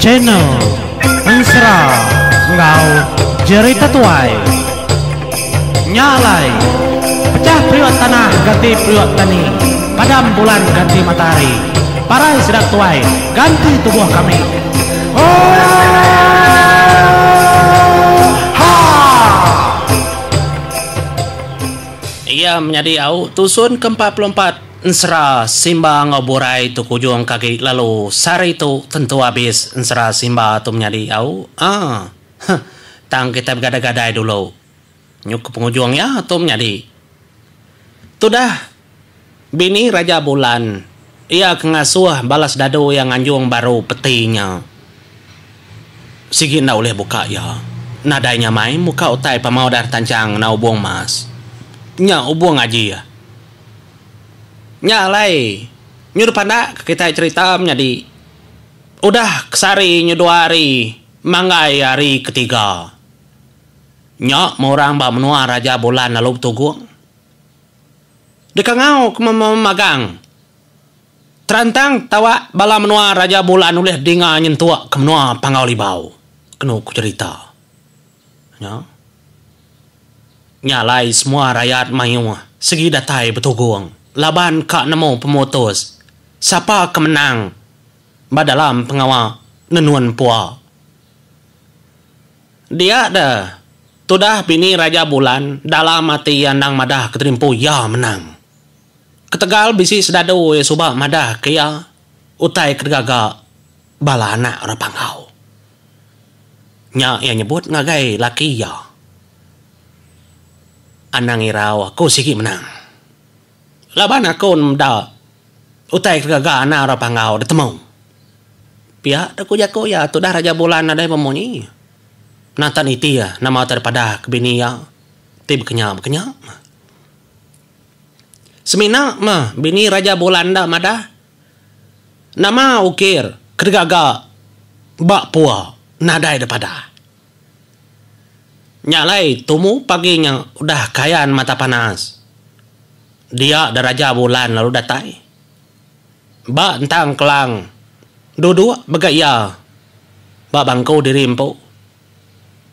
Channel Ensera enggau Jerita Tuai. Nya alai, pecah periuk tanah ganti periuk tani, padam bulan ganti matahari, parai sida tuai ganti tubuh kami. Oohaa! Iya menyadi au tusun ke 44 Ensera Simba enggau Burai tu kujung ke agi lalu sehari tu tentu abis ensera Simba tu menyadi au aa huh tang kitai begadai-gadai dulu nyu ke pengujung iya tu menyadi. Tudah bini Raja Bulan iya ke ngasuh bala sedadu iya nganjung baru peti nya sigi enda ulih buka iya nadai nyamai muka utai pama udah ditanchang ngena ubung mas nya ubung ajih. Nya alai, nyu dipandak ke kitai cherita menyadi udah ke sehari nyu dua hari manggai hari ketiga. Nya meh orang ba menua Raja Bulan lalu betugung. Dikangau ke memagang. Terantang tawak bala menua Raja Bulan ulih dinga nyentuk ke menua Panggau Libau, kenu ku cherita. Nya. Nya alai semua rayat mayuh segi datai betugung laban ka nemu pemutus sapa ke menang ba dalam pengawa nenun pua. Dia deh tudah bini Raja Bulan dalam ati iya endang madah ke terimpu iya menang. Ketegal bisi sedadu iya suba madah ke iya utai ke digaga bala anak orang Panggau. Nya iya nyebut ngagai laki iya. Anang irau aku sigi menang. Laban aku meda utai ke gaga anak orang Panggau ditemu. Pia deh ku jaku iya tudah Raja Bulan nadai bemunyi. Nata niti iya nama utai dipadah ke bini iya ti bekenya bekenya. Semina meh bini Raja Bulan enda madah nama ukir ke digaga ba pua nadai dipadah. Nya alai tumu pagi nya udah kayan mata panas. Dia deraja bulan lalu datai. Ba entang kelang duduk mega iya ba bangku diri empu.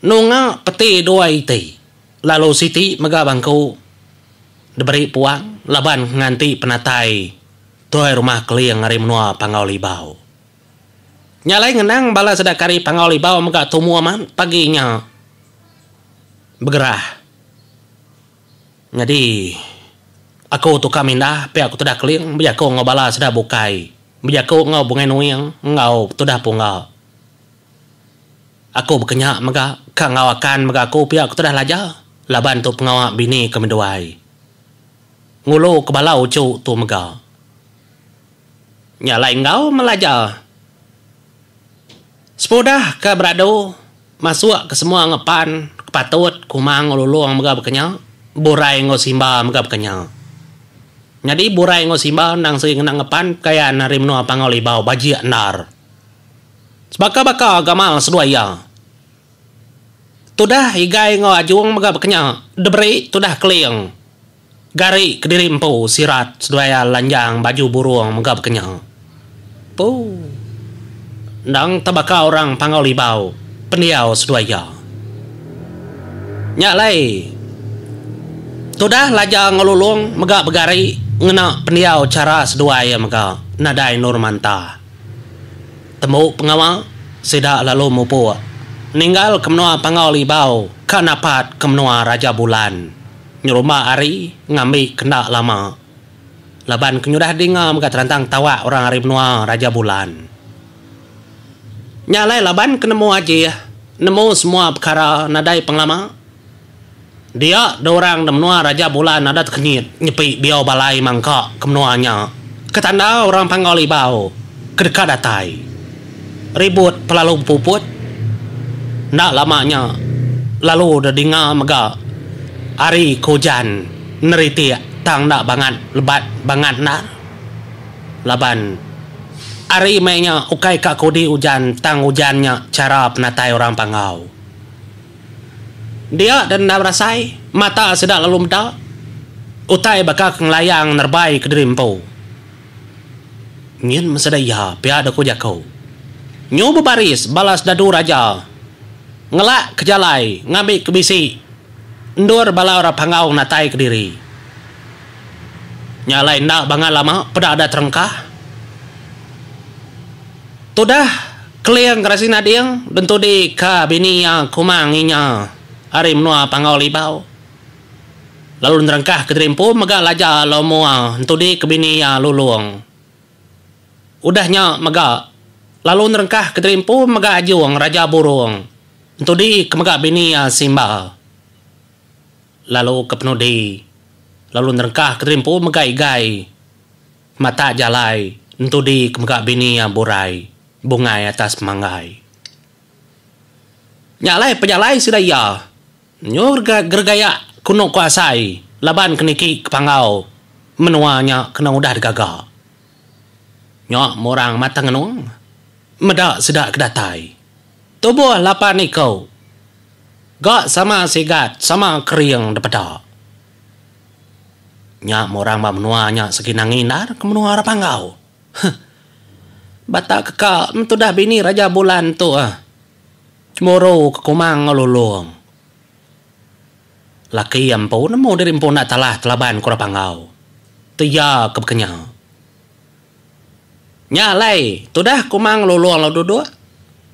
Nunga peti dua iti lalu siti mega bangku diberi puang laban nganti penatai tuai rumah Keling ari menua Panggau Libau. Nya alai ngenang bala sida ke ari Panggau Libau mega tumu amat pagi nya begerah. Nyadi aku tu ka mindah pia ku tudah Keling bejaku enggau bala sida bukai bejaku enggau Bungai Nuing enggau tudah Pungga. Aku bekenya mega ka enggau akan mega aku pia ku tudah Laja laban tu pengawa bini ke menduai. Ngulu ke bala uchu tu mega. Nya alai enggau melajar. Sepudah ke beradu masuk ke semua ngepan ke patut Kumang enggau Lulong mega baka nya, Burai enggau Simba mega baka nya. Nyadi Burai enggau Simba endang sigi ngena ngepan pekayan ari menua Panggau Libau bajik endar. Sebaka-baka gamal seduai iya. Tudah Igai enggau Ajung mega baka nya diberi tudah Keling. Gari kediri empu sirat seduai iya lanjang baju burung mega bekenya. Puu. Endang tebaka orang Panggau Libau pendiau seduai iya. Nya alai tudah Laja enggau Lulong mega begari ngena pendiau chara seduai iya mega nadai endur mantah. Tembu pengawa sida lalu mupuk ninggal ke menua Panggau Libau ka napat ke menua Raja Bulan. Nyerumba ari ngambi kenda lama. Laban ke nyudah dinga mega terantang tawak orang ari menua Raja Bulan. Nya alai laban ke nemu ajih, nemu semua pekara nadai pengelama. Dia deh orang da menua Raja Bulan ada tekenyit nyepi biau balai mangka ke menua nya ke tanda orang Panggau Libau ke deka datai. Ribut pelalu bepuput. Enda lama nya lalu dedinga mega ari ke ujan neritik tang enda bangat lebat bangat endar. Laban ari meh nya ukai ka kudi ujan tang ujan nya chara penatai orang Panggau. Dia deh enda berasai mata sida lalu meda utai baka ke ngelayang nerebai kediri empu. Nyin meseda iya pia deh ku jaku. Nyu bebaris bala sedadu raja ngelak ke jalai ngambi ke bisi endur bala orang Panggau ngenatai kediri. Nya alai enda bangat lama peda ada terengkah. Tudah Keling Gerasi Nading bentudi ka bini iya Kumang Inya ari menua Panggau Libau. Lalu nerengkah kediri empu mega Laja Lomoa entudi ke bini iya Lulong. Udah nya mega, lalu nerengkah kediri empu mega Ajung Raja Burung, entudi ke mega bini iya Simba. Lalu ke penudi, lalu nerengkah kediri empu mega Igai Matak Jalai, entudi ke mega bini iya Burai Bungai Atas Pemanggai. Nya alai pejalai sida iya nyu geregayak kenu ku asai laban ke niki ke panggau menua nya kena udah digaga. Nya murang mata ngenung meda sida ke datai. Tubuh lapan iku ga sama sigat sama kering dipeda. Nya murang ba menua nya segi nangi endar ke menua ra panggau. Huh. Batak ke ka mentudah bini Raja Bulan tu ah. Chemuru ke Kumang enggau Lulong. Laki iya empu nemu diri empu enda talah telaban ku orang Panggau. Tu iya ke bekenya. Nya alai tudah Kumang Lulong lalu duduk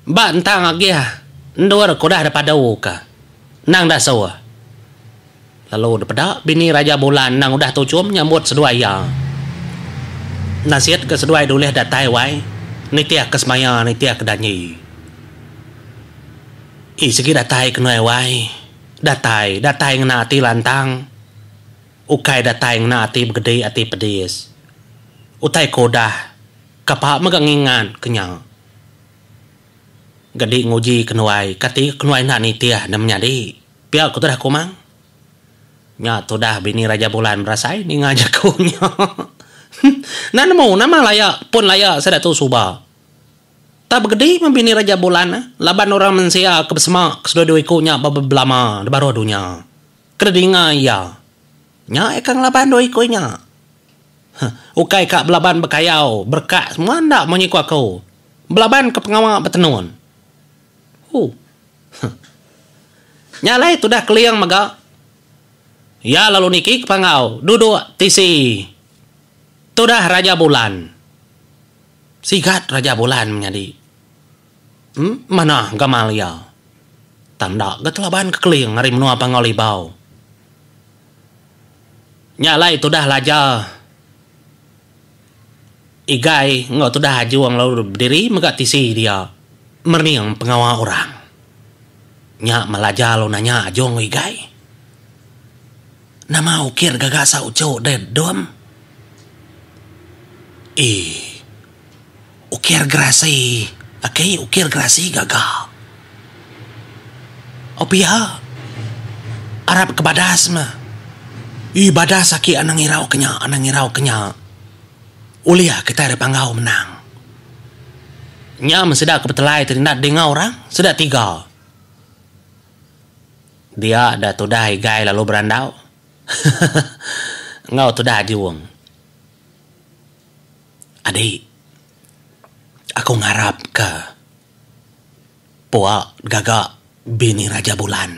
ba entang agih endur ke udah dipadu ka endang dasuh. Lalu dipeda bini Raja Bulan endang udah tuchum nyambut seduai iya. Nasit ke seduai dulih datai wai nitih ke semaya nitih ke danji. Ii sigi datai ke nuai wai. Datai, datai ngena ati lantang. Ukai datai ngena ati begedi ati pedis. Utai ke udah, kapa mega ngingat ke nya. Gedi nguji ke nuai, kati ke nuai enda nitih ne menyadi. Pia ku tudah Kumang. Nya tudah bini Raja Bulan berasai ninga jaku nya. Enda nemu nama laya pun laya sida tu suba. Tak begedi meh bini Raja Bulan laban orang mensia ke besema ke seduai dua iku nya ba belama di baruh dunya. Ke didinga iya. Nya iya ka ngelaban dua iku nya. Huh, ukai ka belaban bekayau, berekak semua enda munyi ku aku. Belaban ke pengawa betenun. Huh. Huh. Nya alai tudah Keling mega. Iya lalu niki ke panggau duduk tisi tudah Raja Bulan. Sigat Raja Bulan menyadi. Em manah gamal iya. Tang enda ga telaban ke Keling ari menua Panggau Libau. Nya alai tudah Laja Igai enggau tudah Ajung lalu bediri mega tisi dia merening pengawa orang. Nya meh Laja lalu nanya Ajung enggau Igai. Nama ukir gaga sa uchu deh dom? Ii. Ukir gerasi. Aki ukir gerasi gaga. Oh pia. Arap ke badas meh. Ii badas aki anang irau ke nya anang irau ke nya. Ulih kitai ari panggau menang. Nya meh sida ke betelai ti enda dinga orang sida tiga. Dia da tudah igai lalu berandau enggau tudah Ajung. Adi, aku ngarapka pua gaga bini Raja Bulan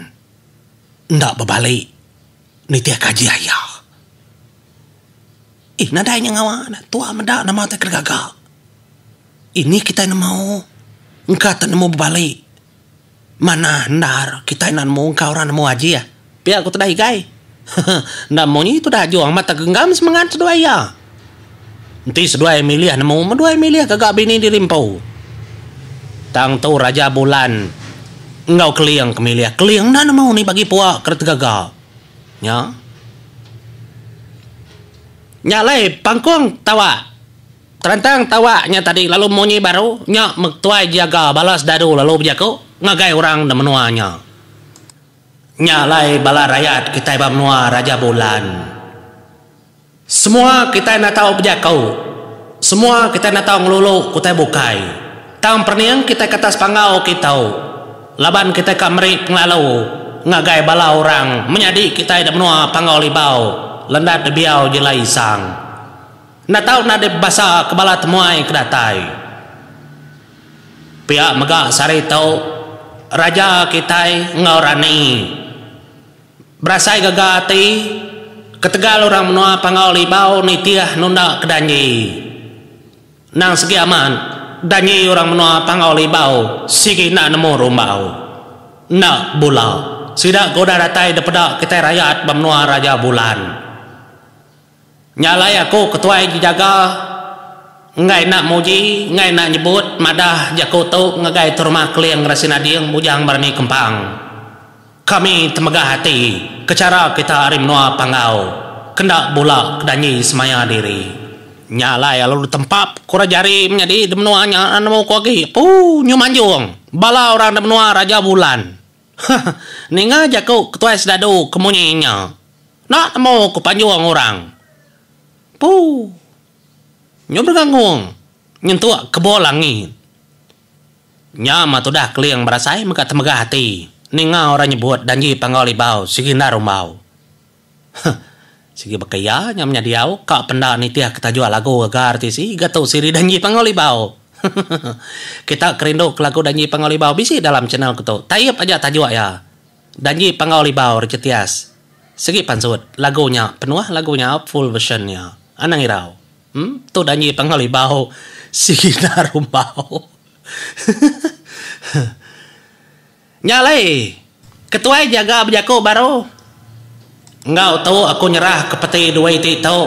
enda bebali nitihka ajih iya. Ih nadai nya ngawa ne tua meda nama utai ke digaga. Ini kitai nemu engka te nemu bebali. Manah endar kitai enda nemu engka orang nemu ajih. Pia ku tudah igai. Enda munyi tudah ajung amat tak genggam semengat seduai iya. Enti seduai milih nemu meh duai milih gaga bini diri empu. Tang tu Raja Bulan enggau Keling ke milih. Keling enda nemu ni bagi pua ke tegaga. Nya. Nya alai pangkung tawa. Terantang tawak nya tadi lalu munyi baru, nya meh tuai jaga bala sedadu lalu bejaku ngagai orang da menua nya. Nya alai bala rayat kitai ba menua Raja Bulan. Semua kitai enda tau bejaku, semua kitai enda tau ngelulu ke utai bukai. Tang perening kitai ke atas panggau kitu laban kitai ka meri pengelalu ngagai bala orang menyadi kitai da menua Panggau Libau Lendat Dibiau Jelai Isang. Enda tau nadai bebasa ke bala temuai ke datai. Pia mega sehari tu, raja kitai enggau rani berasai gaga ati ketegal orang menua Panggau Libau nitih nunda ke danji. Endang sigi amat, danji orang menua Panggau Libau sigi enda nemu rumbau. Enda bula. Sida ke udah datai dipeda kitai rayat ba menua Raja Bulan. Nya alai aku ketuai jejaga enggai enda muji, enggai enda nyebut madah jaku tu ngagai Terumah Keling Rasin Ading Bujang Berani Kempang. Kami temegah ati ke chara kita ari menua Panggau kenda bula kedanji semaya diri. Nya alai lalu ditempap ku orang jari menyadi di menua nya nemu ku agi pu nyu manjung bala orang di menua Raja Bulan. Hah ninga jaku ketuai sedadu ke munyi nya enda nemu ku panjung orang. Pu nyu begangung nyentuk kebol langit. Nya mah tudah Keling berasai mega temegah ati ninga orang nyebut danji Panggau Libau sigi enda rumbau. Huh. Sigi baka iya nya menyadi au ka penda nitih ke tajuk lagu gaga RTC ga tu siri danji Panggau Libau. Kita ke rindu ke lagu danji Panggau Libau bisi dalam channel ku tu. Taip aja tajuk iya. Danji Panggau Libau Richard Tias. Sigi pansut lagu nya penuh lagu nya full version iya. Anang irau. Em tu danji Panggau Libau sigi enda rumbau. Nya alai, ketuai jaga bejaku baru. Enggau tu aku nyerahka peti dua iti tu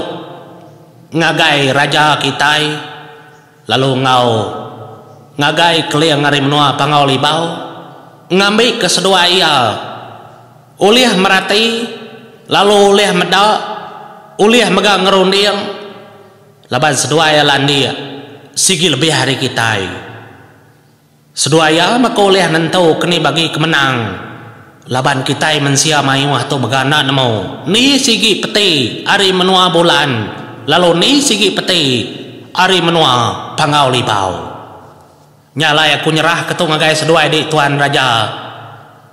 ngagai raja kitai lalu enggau ngagai Keling ari menua Panggau Libau ngambika seduai iya ulih merati lalu ulih meda ulih mega ngerunding. Laban seduai iya landik sigi lebih ari kitai. Seduai iya mega ulih nentu keni bagi ke menang laban kitai mensia mayuh tu mega enda nemu ni sigi peti ari menua bulan lalu ni sigi peti ari menua Panggau Libau. Nya alai aku nyerah ke tu ngagai seduai di Tuan Raja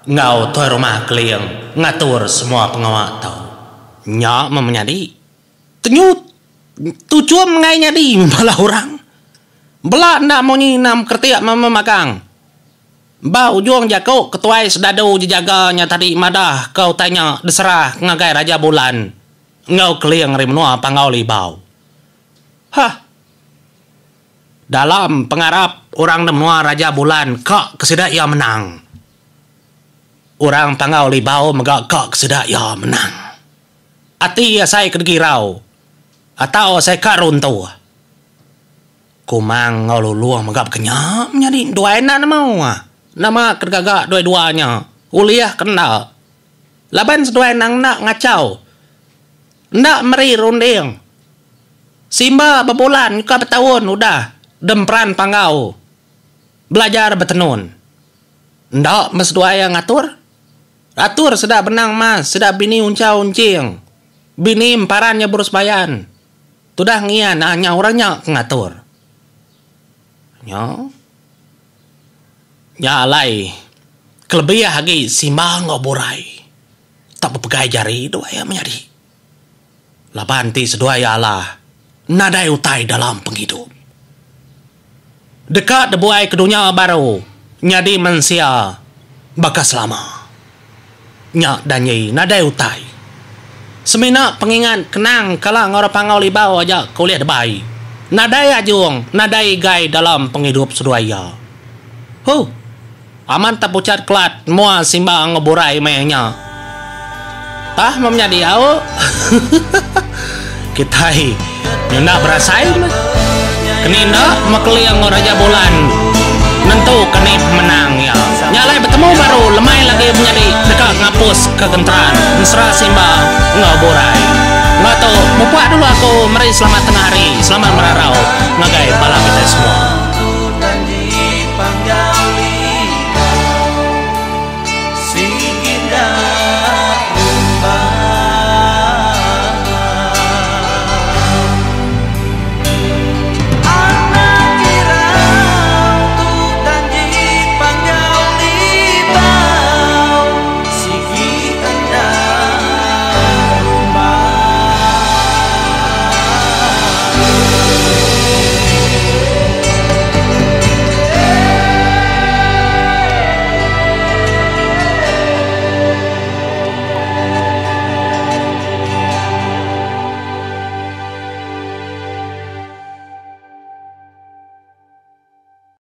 enggau Tuai Rumah Keling ngatur semua pengawa tu. Nya meh menyadi. Tenyut tuchum enggai nyadi bala orang. Bela enda munyi enam keretik memagang. Ba ujung jaku ketuai sedadu jejaga nya tadi madah ke utai nya diserah ngagai Raja Bulan enggau Keling ari menua Panggau Libau. Hah. Dalam pengarap orang di menua Raja Bulan ka ke sida iya menang. Orang Panggau Libau mega ka ke sida iya menang. Ati asai ke degirau atau asai ka runtuh. Kumang enggau Lulong mega baka nya menyadi duai enda nemu nama ke digaga duai dua nya ulih ke enda. Laban seduai endang enda ngachau enda meri runding. Simba bebulan nyuka betaun udah demperan panggau belajar betenun. Enda meh seduai iya ngatur. Atur sida benang mas, sida bini unchau unching. Bini emparan nya berus bayan. Tudah ngian ah nya orang nya ke ngatur. Nya. Nya alai kelebih agi Simba enggau Burai tak bepegai jari dua iya menyadi. Laban ti seduai iya alah nadai utai dalam pengidup. Deka dibuai ke dunya baru nyadi mensia baka selama. Nya danji nadai utai. Semina pengingat kenang kala enggau orang Panggau Libau aja ke ulih dibai. Nadai ajung, nadai igai dalam pengidup seduai iya. Huh. Amat tak pucat kelat mua Simba enggau Burai maya nya. Tah meh menyadi au. Kitai nyunda berasai meh. Keni enda meh Keling enggau Raja Bulan nentu ke ni pemenang iya. Nya alai betemu baru lemai lagi menyadi deka ngapus ke genteran ensera Simba enggau Burai. Enggau tu mupuk dulu aku meri selamat tengah hari, selamat merarau ngagai bala kitai semua.